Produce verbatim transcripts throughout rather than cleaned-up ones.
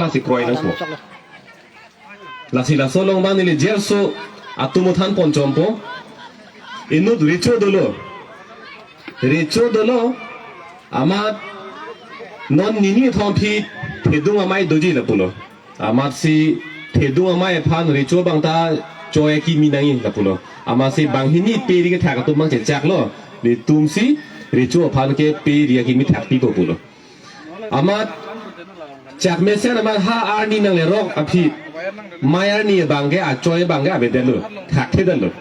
si kroi nangpo. Lasi laso along abang neli jirso atum than pon chompo. Inut recho dolo. Recho dolo. Amat non nini thom aphi Thedung Amei doji lapulo. Amatsi Thedung Amei aphan recho abang ta choi akimi nangji lapulo. Amatsi banghini pe ri kethak atum abang chechaklo. Netumsi recho aphan ke pe ri akimi thakpipo pulo. Amat chak mesen amat ha arni nanglerok aphi. Mei arni abang ke achoi abang ke avedetlo. Thakthedetlo.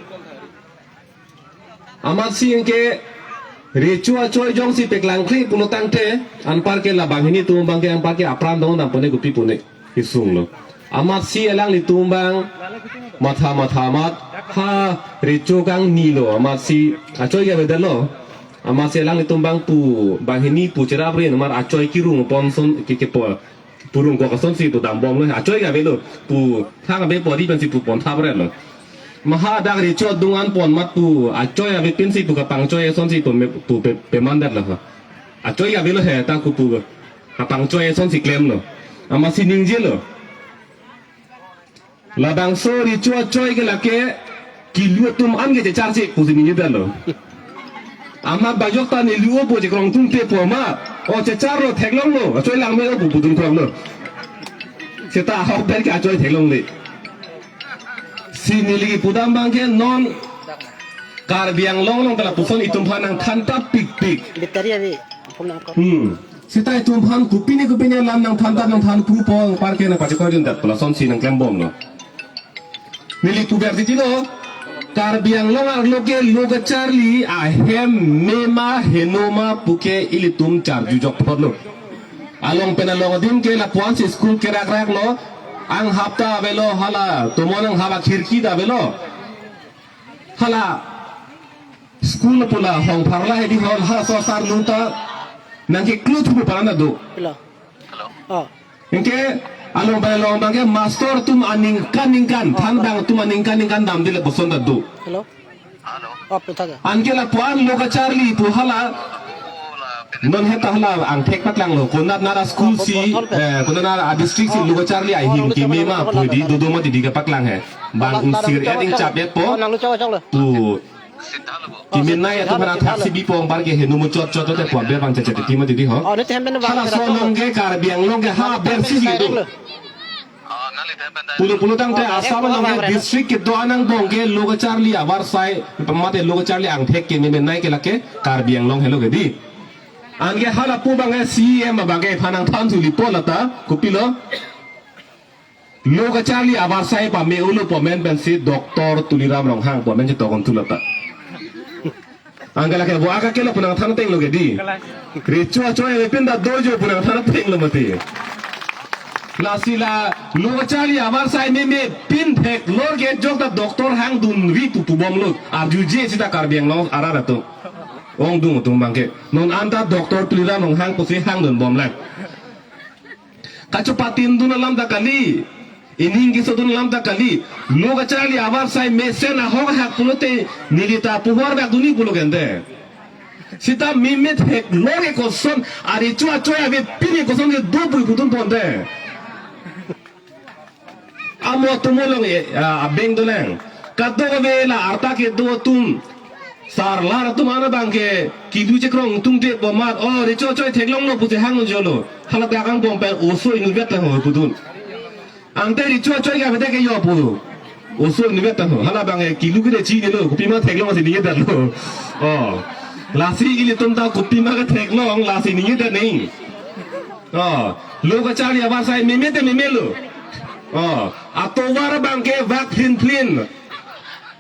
Amatsi anke recho achoi jongsi peklangkle pulo tangte, anpar ke la banghini atum abang ke anpar ke apran dong dam pone kopi pone kesunglo. Amatsi alanglitum abang matha matha amat ha recho kangnilo, amatsi achoi ke avedetlo. Amatsi alanglitum abang pu banghini pu cherap rin amat achoi kirung pon ason ke kepo. Purung kok asonsi pu dambomlo, achoi ke avelo, pu thang ave pori pensi pu pon thap relo. Maha dak recho adung an pon amat pu achoi avepinsi pu kapangchoi asonsi pu me-, pu pe-, pemandetlo. Achoi ke avelo he, ta ku pu kapangchoi asonsi klemlo. Amatsi ningjelo. Labangso recho achoi ke lake kilu atum an ke checharche pusi ningjedetlo. Amat bajok ta neli-o pu chekrong tungte pu amat. O checharlo, theklonglo. Achoi langme-o pu pudun kronglo. Seta ahok ber ke achoi theklongle. Si neli kipudam abang ke non Karbi Anglong along ta lapuson itum aphan nangthan ta pikpik. Bitari abi. Phone nangkok. Hmm. Seta itum aphan kopine kopine alam nangthan ta nangthan pupo anpar ke nangpachekoi dundet pu lasonsi nangklembomlo. Neli puber titilo, Karbi Anglong arlo ke lo kacharli ahem mema henoma puke ilitum charjujok photlo. Along pen along adim ke lapuansi school kerak raklo, anghap ta avelo hala, tomon anghap akhirki ta avelo. Hala school pu la hong pharla hedi hol ha so sar nunta nangkeklu thupo paran ta do. Hello. Oh. Anke along bai along abang ke master atum aningkan ningkan, than abang atum aningkan ningkan damde lapuson ta do. Hello. Oh, puthak ya. Anke lapuan lo kacharli pu hala. Non heta hala angthek paklanglo. Konat nara school si, eh, konat nara district si lo kacharli ahin kemema pu di dodo mati di kapaklang he. Bang unsir et ingchap et po. Oh, nang lo chok chok lo. Tu kimenei atum aphan thaksi bipo anpar ke henu muchot chot te po be bang chachat ti mati di ho. Oh, ne tem ben bang. Hala so along ke Karbi Anglong ke ha ber si si do. Pulo pulo tangte Assam along ke district kedo-an angbong ke lo kacharli avarsai, mate lo kacharli angthek kememenei ke lake Karbi Anglong helo ke di. Anke hala pu abang ke C E M abang ke aphan nangthan thulipo lata, kopilo. Lo kacharli avarsai pame-olo pu amen pensi Doctor Tuliram Ronghang pu amen chetokon thu lata. Anke lake bo aka kelo pu nangthan tenglo ke di. Recho achoi avepin ta dojo pu nangthan tenglo mati. Lasi la lo kacharli avarsai meme pin theklor ke jok ta doctor hangdunri pu pubomlo. Arjuje seta Karbi Anglong arat atum. Ongdung atum abang ke. Non anta Doctor Tuliram Ronghang pusi hangdunbomlang. Kachopatindun alam ta kali. Ining kesodun alam ta kali. Lo kacharli avarsai mesen ahok ahak pulote neli ta puhor dak duni pulo kente. Seta meme theklor ke koson, arecho achoi avepin ke koson kedo pu pudun ponte. Amo atum along e, a, abeng dolang. Kadokave la arta kedo atum. Sarlar atum an abang ke kilu chekrong tungte pu amat. Oh, recho achoi theklonglo pusi hang jolo. Hala dak angbong pen oso inutvet tangho pudun. Ante recho achoi ke avete ke yo pu. Oso inutvet tangho. Hala abang ke kilu kede chinilo, kopima theklong si ningjedetlo. Oh. Lasi ilitum ta kopima ketheklong, lasi ningjedet neng. Oh. Lo kacharli avarsai meme te memelo. Oh. Atovar abang ke vak phlin phlin.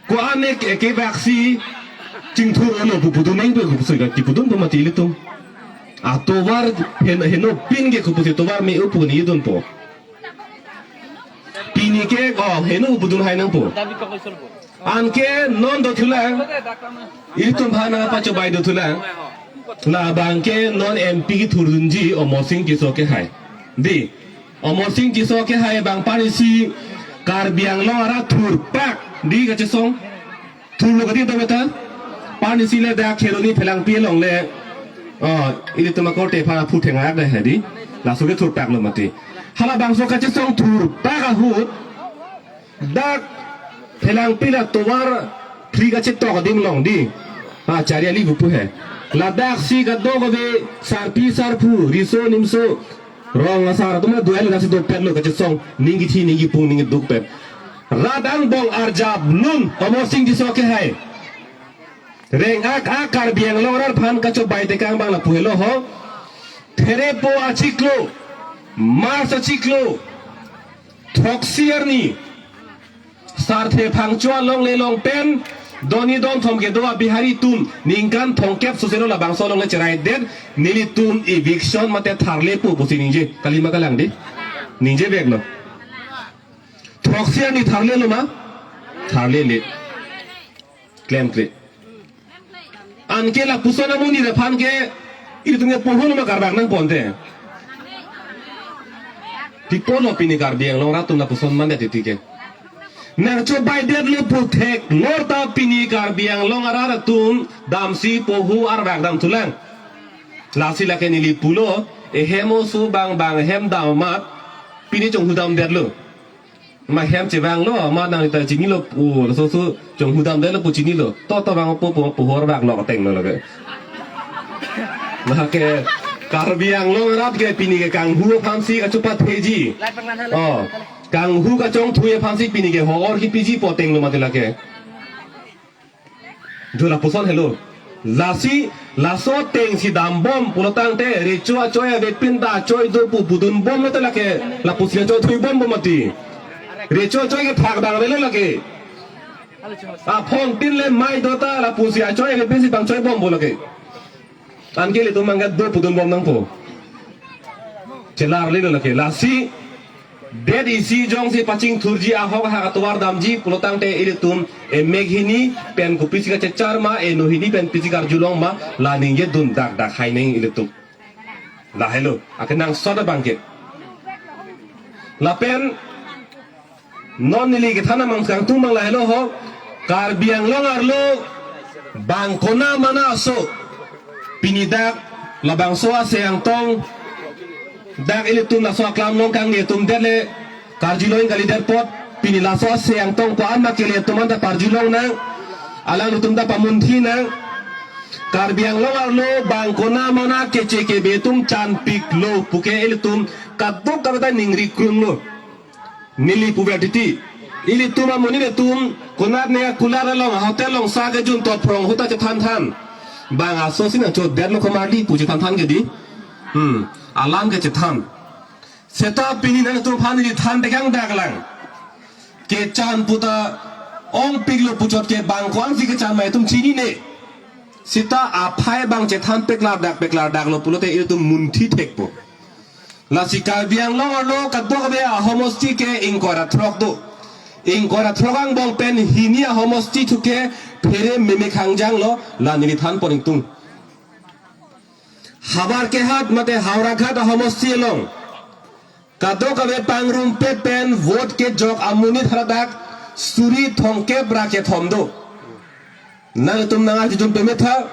Ko-an ke, kevaksi chingthur-olo pu pudun neng pu kopusoi ka kipudun pu mati ilitum. Atovar hen, henopin ke kopusi tovar me-o pu ningjedunpo. Pini ke ko heno pudun hai nangpo. Anke non dothulang. Ilitum aphan nangpachobai dothulang. La abang ke non M P kethurdunji Amarsing Tisso kehai. Di. Amarsing Tisso kehai abang aphansi Karbi Anglong arat thurpak di kachesong. Thurlo kadi do beta. Aphansi le dak Kheroni Phelangpi along le. Oh, ilitum akorte aphan aphu thengak de hedi. Laso ke thurpaklo mati. Halabangso kachesong thurpak ahut, dak Phelangpi la tovar phli kachetok adim along di. Ah, Chariali pu he. Ladaksi kadokave sarpi sarpo, riso nimso, rong asar atum do-an, lasi dopetlo kachesong, ning kithi, ning kipung, ning kidukpet. Rat angbong arjap lun, Amar Sing Tisso kehai. Reng-ak-ak Karbi Anglong arat aphan kachobai tekang abang lapu helo ho. Therepo achiklo, March achiklo, throksi arni, Sarthe Phangcho alongle along pen, donni donthom kedo a-Bihari atum, ningkan thomkep soselo labangso alongle cheraidetdet, nelitum eviction mate tharlepo pusi ningje, kalima kalang di? Ningje veklo. Throksi arni tharlelo ma? Tharlele. Klemkle. Anke lapuson amonit aphan ke, ilitum ke pohon ma karbak nangponte. Pi apotlo pini Karbi Anglong arat atum lapuson mandet titi ke. Nangchobaidetlo pu theklor ta pini Karbi Anglong arat atum damsi poho arbak damthulang. Lasi lake neli pulo, ehem oso bang bang hem dam amat, pini chonghudamdetlo. Ma hem chevanglo, ma nang ta chinilo, o, laso oso chonghudamdetlo pu chinilo. To to bang po po po hor bak lo tenglo lake. Lake Karbi Anglong arat ke pini ke kanghu aphansi kachopatheji. Oh, kanghu kachongthui aphansi pini ke hor kipiji po tenglo mati lake. Jo lapuson helo. Lasi, laso atengsi dambom pulotangte, recho achoi avepin ta achoi do pu pudunbomlo te lake, lapusi achoi thuibompo mati. Recho achoi ke phak dangrelo lake. Aphongtin le mai do ta lapusi achoi avepinsi pangchoibompo lake. Anke ilitum abang ke do pudunbom nangpo. Chelarlelo lake. Lasi, det isi jongsi pachingthurji ahok ahak atovar damji pulotangte ilitum emek hini pen kopisi kachechar ma, eno hini pen pisi karjulong ma, la ningjedun dakdak hai neng ilitum. Lahelo, akenangsot abang ke. Lapen non neli kethan amang kangtung abang lahelo ho, Karbi Anglong arlo bang konat mana aso, pini dak labangso ase angtong, dak ilitum laso aklam along kangni atum det le karjulong kalidet apot, pini laso ase angtong ko-an ma kele atum anta parjulong nang, alanglitum ta pamunthi nang. Karbi Anglong arlo bang konat mana keche kebe atum chanpiklo puke ilitum kadokave ta ningri krunglo. Neli puver titi. Ilitum amonit atum konatne kular along, hotel along sa kejun tophrong ahut ta chethanthan. Bang aso si nangchodetlo komarli pu chethanthan ke di. Hmm, alam ke chethan. Seta pini nangtum aphan neli than tekang daklang. Kechan pu ta ongpiklo puchot ke bang ko-ansi kechan ma itum chinine. Seta aphai abang chethan peklardak peklardaklo pulote ilitum munthi thekpo. Lasi Karbi Anglong arlo kadokave ahomosti ke ingkoi ra throk do. Ingkoi ra throk angbong pen hini ahomosti thu ke phere meme khangjanglo, la neli thanpon ingtung. Havarkehat mate Howraghat ahomosti along kadokave pangrumpet pen vote kejok amonit haladak suri thomkep ra kethom do. Nangtum nangarjudun pemetha,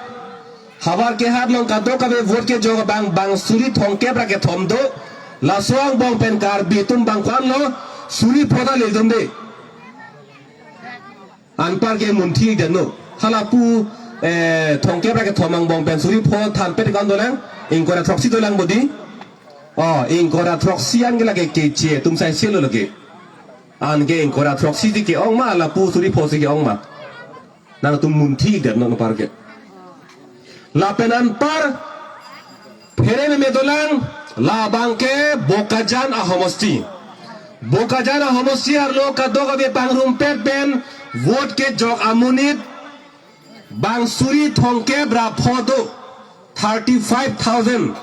Havarkehat along kadokave vote kejok abang bang suri thomkep ra kethom do. Laso angbong pen Karbi atum bang ko-anlo, suri pho ta ledunde. Anpar ke munthi detnon. Halapu, eh, thomkep ra kethom angbong pen suri pho thanpet ko-an dolang, ingkoi ra throksi dolang bodi. Oh, ingkoi ra throksi an ke lake keche atum sai selo lake. Anke ingkoi ra throksi si ke-ong ma, lapu suri pho si ke-ong ma. Nangtum munthi detnon anpar ke. Lapen anpar phere meme dolang, labang ke Bokajan ahomosti. Bokajan ahomosti arlo kadokave pangrumpet pen vote kejok amonit bang suri thomkep ra pho do, thirty-five thousand.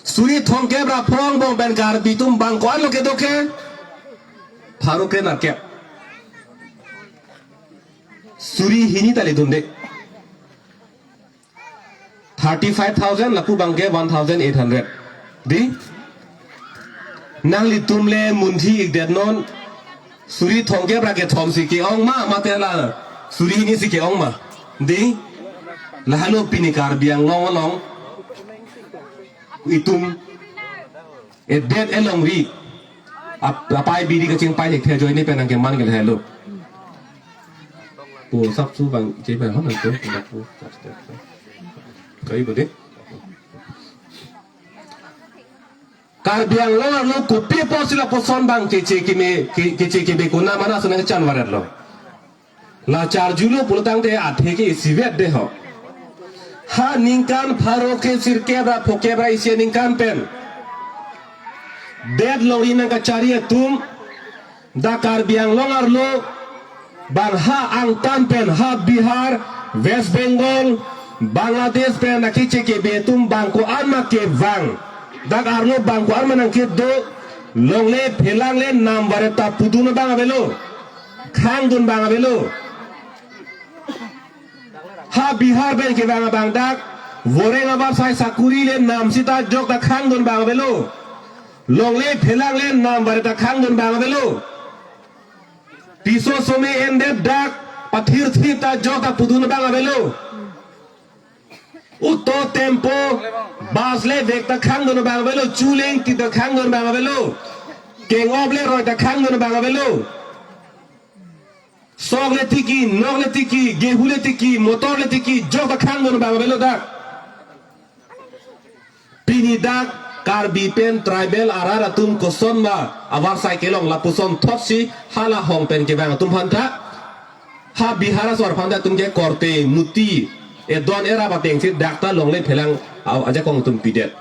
Suri thomkep ra pho angbong pen Karbi atum bang ko-anlo kedo ke, pharo kre-nerkep. Suri hini ta ledunde. Thirty-five thousand lapu abang ke one thousand eight hundred. Di? Nanglitum le munthi ik detnon, suri thomkep ra kethom si ke-ong ma, mate la suri hini si ke-ong ma. Di? Lahelo pini Karbi Anglong along itum Edet elongri. Ap-, apai biri kachingpai thekthe ajoine pen nangkeman ke lahelo. Po sapsu bang che pen hon nangko, nangko. Kai bode. Karbi Anglong arlo kopi apotsi lapuson bang keche keme, ke-, keche keme konat mana ason nangchan varetlo. La charjulo pulotangte athe ke isivet de ho. Ha ningkan pharo kre sirkep ra phokep ra isi aningkan pen det longri nangkachari atum, dak Karbi Anglong arlo bang ha angtan pen ha Bihar, West Bengal, Bangladesh pen akeche kebe atum bang ko-an ma kevang. Dak arlo bang ko-an ma nangkedo, longle phelang le nam vareta pudun abang avelo. Khangdun abang avelo. Ha Bihar pen kevang abang dak voreng avarsai sakuri le nam sita jokta khangdun abang avelo. Longle phelang le nam vareta khangdun abang avelo. Piso some endet dak pathirthir ta jokta pudun abang avelo. Auto, tempo, bus le vekta khangdun abang avelo, chuleng tita khangdun abang avelo. Keng-op le roita khangdun abang avelo. Sok le tiki, nok le tiki, gehu le tiki, motor le tiki, jokta khangdun abang avelo dak. Pini dak Karbi pen tribal arat atum koson ma avarsai kelong lapuson thotsi hala hong pen kevang atum aphanta, ha Bihar asor aphanta atum ke korte muti edon era bateng si dak ta longle phelang a-, ajakong atum pidet.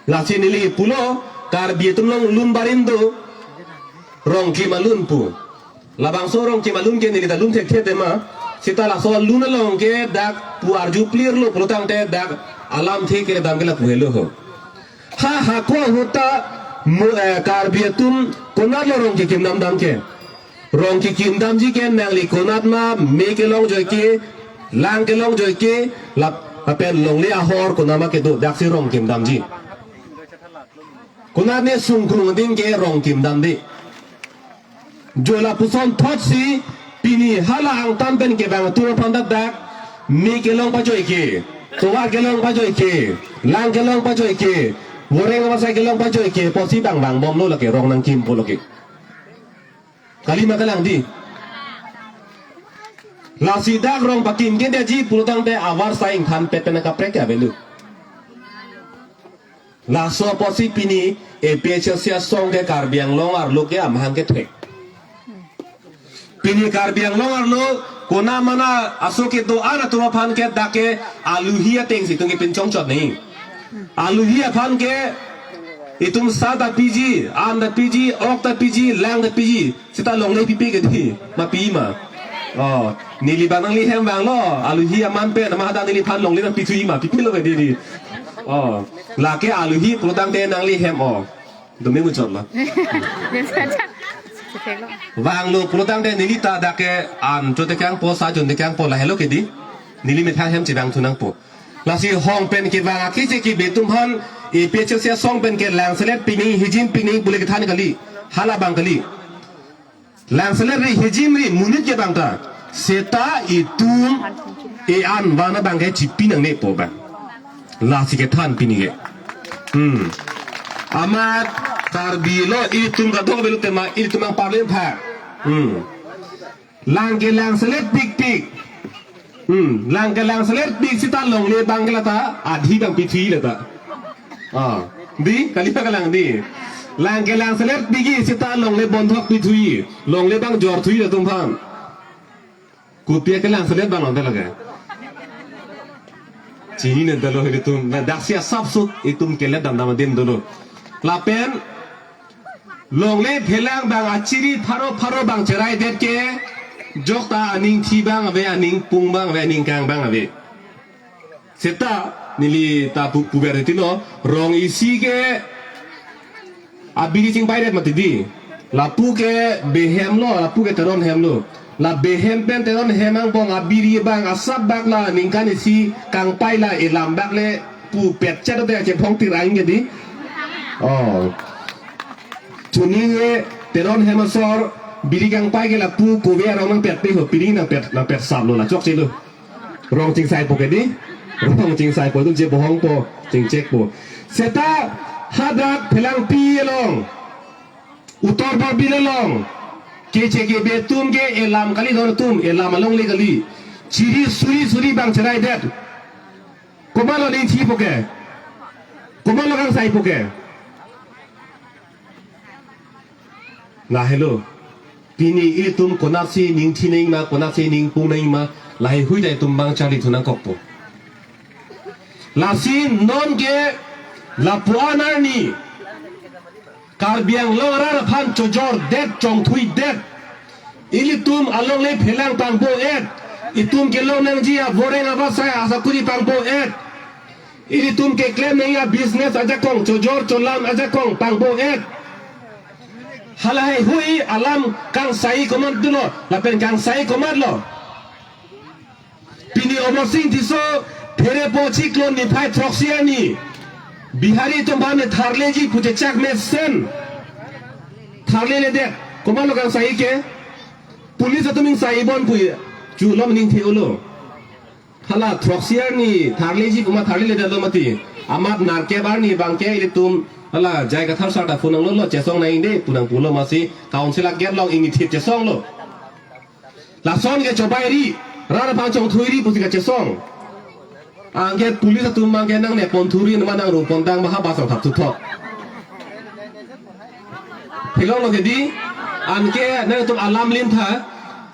Lasi neli pulo Karbi atum along lun barim do, rongkim alun pu. Labangso rongkim alun ke neli ta lun thekthe tema. Sita laso alun along ke dak pu arju clear lo pulotangte dak alamthe kedam ke lapu helo ho. Ha hako ahut ta mu-, eh, Karbi atum konatlo rong kekim damdam ke. Rong kekim damji ke nangli konat ma me kelong joi ke, lang kelong joi ke, lap-, lapen longle ahor konat ma kedo daksi rong kim damji. Konat ne sungkrung adim ke rong kim damde. Jo lapuson thotsi pini hala angtan pen kevang atum aphan dak dak me kelong pajoi ke, tovar kelong pajoi ke, lang kelong pajoi ke, voreng avarsai kelong pajoi ke, pusi bang vangbomlo lake rong nangkimpo lake. Kali ma kalang di. Lasi dak rong pakim ke daji pulotangte avarsai ingthan pet pen kaprek ke avelo. Laso apotsi pini A P H L C asong ke Karbi Anglong arlo ke amahang kethek. Pini Karbi Anglong arlo konat mana aso kedo-an atum aphan ke dak ke aluhi ateng si itum ke pinchongchot nangji. Aluhi aphan ke itum sa ta piji, an ta piji, ok ta piji, lang ta piji. Sita longle pipe ke di, ma pi ma. Oh, neli bang nangli hem vanglo, aluhi aman pen, ma hadak neliphan longle nangpithui ma, pipilo ke di di. Oh, lake aluhi pulotangte nangli hem, oh. Dumi muchot lo. Vanglo pulotangte neli ta dak ke an cho tekangpo, sa chon tekangpo, lahelo ke di. Neli methang hem chevangthu nangpo. Lasi hong pen kevang akeche kebe atum aphan A P H L C asong pen ke langselet pini, hijim pini pule kethan kali. Hala bang kali. Langselet ri, hijim ri, monit ke bang ta. Seta itum e-an vang abang ke chipi nangnepo bang. Lasi kethan pini ke. Hmm. Amat Karbi lo itum kadokave lo tema itum ang parlin pha. Hmm. Lang ke langselet pikpik. Hmm, lang ke langselet pik sita longle bang ke lata, adhi bang pithui lata. Ah, di, kali pa kalang di. Lang ke langselet pik sita longle bondhok pithui, longle bang jorthui latum aphan. Kopi ke langselet bang lonte lake. Chinine dolo hilitum, na daksi asapsut itum kelet damdam adim dolo. Lapen, longle phelang bang achiri pharo pharo bang cheraidet ke, jokta aning thi bang ave, aning pung bang ave, aning kang bang ave. Seta neli ta pu puber tino, rong isi ke abiri chingpaidet mati di. Lapu ke behem lo, lapu ke Teron hem lo. La behem pen Teron hem angbong abiri bang asap bak la ningkan isi kangpai la elam bak le pu pet chat de chephong tir aing ke di. Oh. Chuni ye Teron hem asor biri kangpai ke lapu kove arong nangpet pe ho, biri nangpet, nangpet sap lo la chokche lo. Rong chingsaipo ke di. Rong chingsaipo itum chebohongpo, chingchekpo. Seta Hadak Phelangpi along, Uttar Borbil along, K J K B atum ke elam kali, non atum elam alongle kali. Chiri suri suri bang cherai det. Komatlo ningthi puke? Komatlo kangsai puke? Lahelo. Pini ilitum konatsi ningthi nangma, konatsi ningpung nangma, lahei hui ta itum bang charli thu nangkokpo. Lasi non ke lapuan arni Karbi Anglong arat aphan chojor det, chongthui det. Ilitum alongle phelang pangbo et. Itum kelong nangji avoreng avasai asakuri pangbo et. Ilitum keklem nangji abusiness ajakong, chojor cholam ajakong pangbo et. Halahei hui alam kangsai komatlo, lapen kangsai komatlo. Pini Amarsing Tisso pherepo chiklo niphai throksi arni Bihari atum aphan tharleji pu chechak mesen. Tharleledet. Komatlo kangsai ke? Police atum ingsai bon pu chulo ningthe-olo. Hala throksi arni tharleji pu ma tharleledetlo mati. Amat nerkep arni bangke ilitum hala J I Kathar sir ta phone nanglolo, chesong nangji de pu nangpulo, masi council a-gate along ingni thip chesonglo. Lason ke chobairi, rat aphan chongthuiri pusi kachesong. Anke police atum bangke nangnep ponthuri, nama nangrung pontang, maha bas angthap thuthok. Theklonglo ke di, anke nangtum alam lin tha,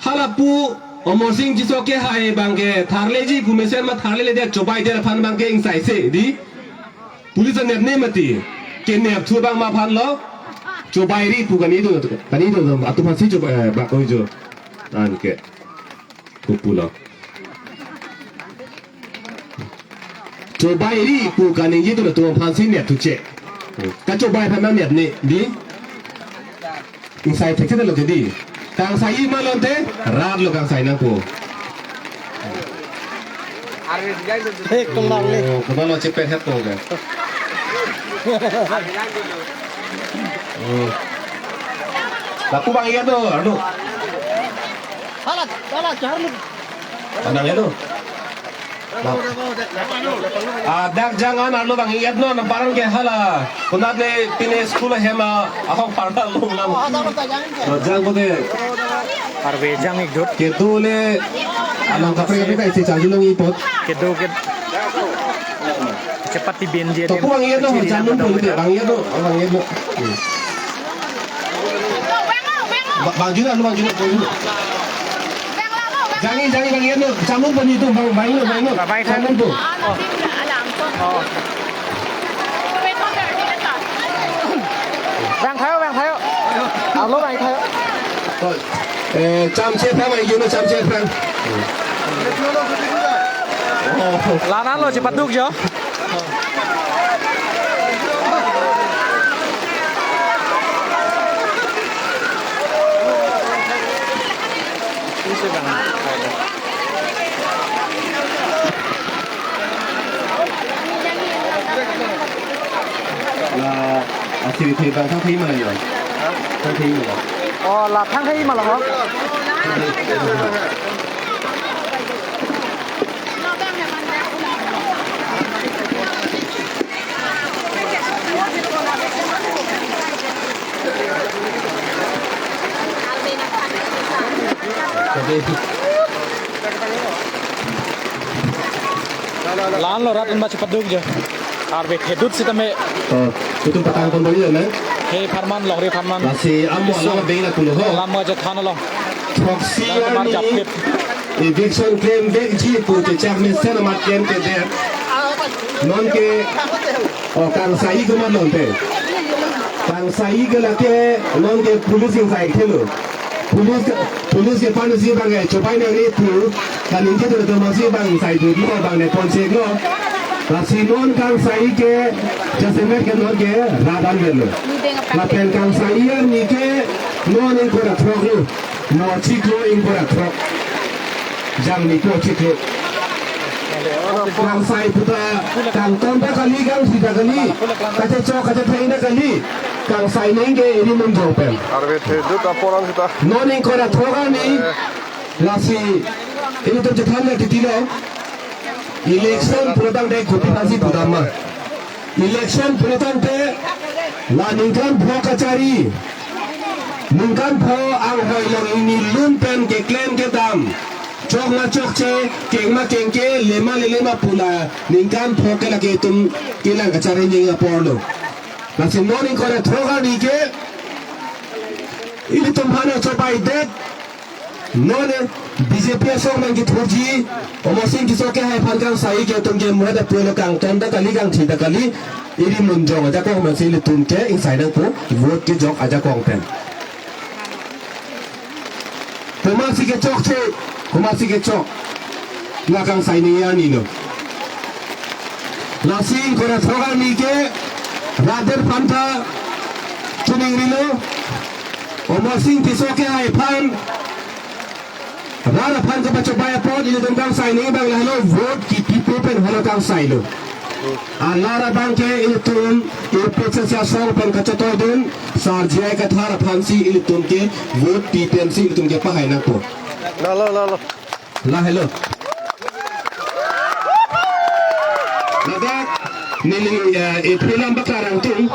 halapu Amarsing Tisso ke hai bangke tharleji pu mesen ma tharleledet, chobaidet aphan bangke ingsaise di. Police anepne mati. Kenep thu bang ma aphanlo. Chobairi pu kani do, kani do, atum aphansi chobai, eh, bak oi jo. Anke. Kupulo. Chobairi pu kaningje do, atum aphansi nep thu che. Kachobai aphan nangnepne di. Ingsai thekthedetlo ke di. Kangsai ma lote, ratlo kangsai nangpo. Hek tung bang ni. Oh, komatlo chepet het ko ke. Oh. Lapu bang iya do, anu. Hala, hala, char lu. Anang iya do. Nah. Ah, dak jang an arlo bang-et non, parang ke hala. Konat le pine school hem ahok parda longlam. Oh, jang kote. Arve jang-ik dut. Kedo le alam kaprek kaprek isi charju long ipot. Kedo ke. Chepati benje. Topu bang-et non, jam non, bang-et non, bang-et non. Ba-, bang Juna, lu bang Juna, bang Juna. Jangi, jangi, bang Juna. Chamung pani tu, bang, bang Juna, bang Juna. Bang Juna. Chamung tu. Oh. Bang thayo, bang thayo. Alo bang thayo. Eh, chamche phrang, bang Juna, chamche phrang. Oh. Lanan lo, chepaduk jo. La, asiri thai bang thang thai mana yo? Thang thai mana? Oh, la thang thai mana ho? Lan lo rat un ba chepaduk jo. Arve thedut sitame. Oh, itum patang pon bali na? He pharman, longri pharman. Lasi amo alam beng na kulo ho. Alam mo je than along. Throksi arni eviction klemvekji pu chechak mesen amat klemkledet. Non ke, oh, kangsai komat non te. Kangsai ke lake non ke police ingsai thelo. Police, police kephan si bang, eh, chobai nangne pu kaningje do, do masi bang sai do di bang ne ponchek lo. Lasi non kangsai ke jasemet ke non ke rat an lo. Lapen kangsai arni ke non ingkoi ra throk lo. Mo chiklo ingkoi ra throk. Jangmi ko chiklo. Kangsai puta kangton ta kali, kangsi ta kali. Kachechok kachetheng ta kali. Kangsai neng ke eri mun jong pen. Arve thedut apor an sita. Non ingkoi ra throk arni. Lasi ilitum chethan le titilo. Election pura tangte kopi aphansi pudam ma. Election pulo tangte la ningkan pho kachari, ningkan pho anghoi along ingni lun pen keklem kedam, chok ma chokche, keng ma kengke, le ma lele ma pu la ningkan pho ke lake itum kelang kachari ning apor lo. Lasi non ingkoi ra throk arni ke ilitum aphan chobai det. Non B J P asong nangkethurji, Amarsing Tisso kehai aphan kangsai ke itum ke muhat apulo, kangton ta kali, kangthi ta kali, iri munjong ajakong pensi ilitum ke ingsai nangpo, vote kejok ajakong pen. Komatsi kechokche, komatsi kechok, la kangsai ning arni lo. Lasi ingkoi ra throk arni ke rat adet aphan ta choningrilo, Amarsing Tisso kehai aphan rat aphan kapachobai apot ilitum kangsai ning abang lahelo, vote kipipo pen helo kangsai lo. Alar abang ke ilitum A P H L C asong pen kachetoi dun, Sar J I Kathar aphansi ilitum ke vote pi pensi ilitum ke pahai nangpo. Lalo, lalo. Lahelo. Ladak neli, eh, iphu lam paklarang tung.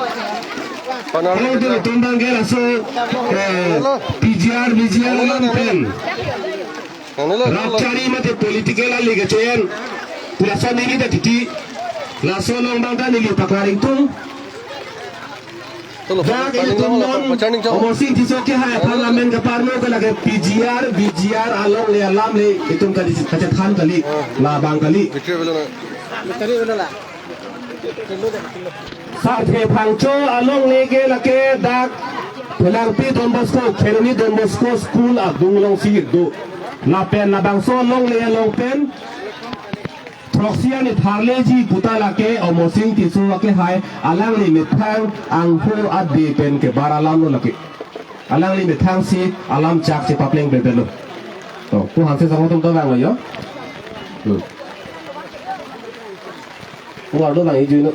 Honorable. Hau dun tum bang ke laso, eh, P G R, V G R along pen. Rat chari mate political ali kechejan pu laso neli ta titi. Laso along bang ta neli paklarang tung. Dak ilitum non Amarsing Tisso kehai aphan lamen kaparlo ke lake P G R, V G R alongle alam le itum kadi kachethan kali, labang kali. Sarthe Phangcho alongle ke lake dak Phelangpi Don Bosco, Kheroni Don Bosco School adung alongsi do. Lapen labangso alongle along pen throksi arni tharleji puta lake Amarsing Tisso kehai alangli methang angho ade pen kebar alam lo lake. Alangli methangsi alam chak chepapleng pen pen lo. To, pu hanse sangho tum to bang lo yo. Hmm. Pu ardo bang iju no.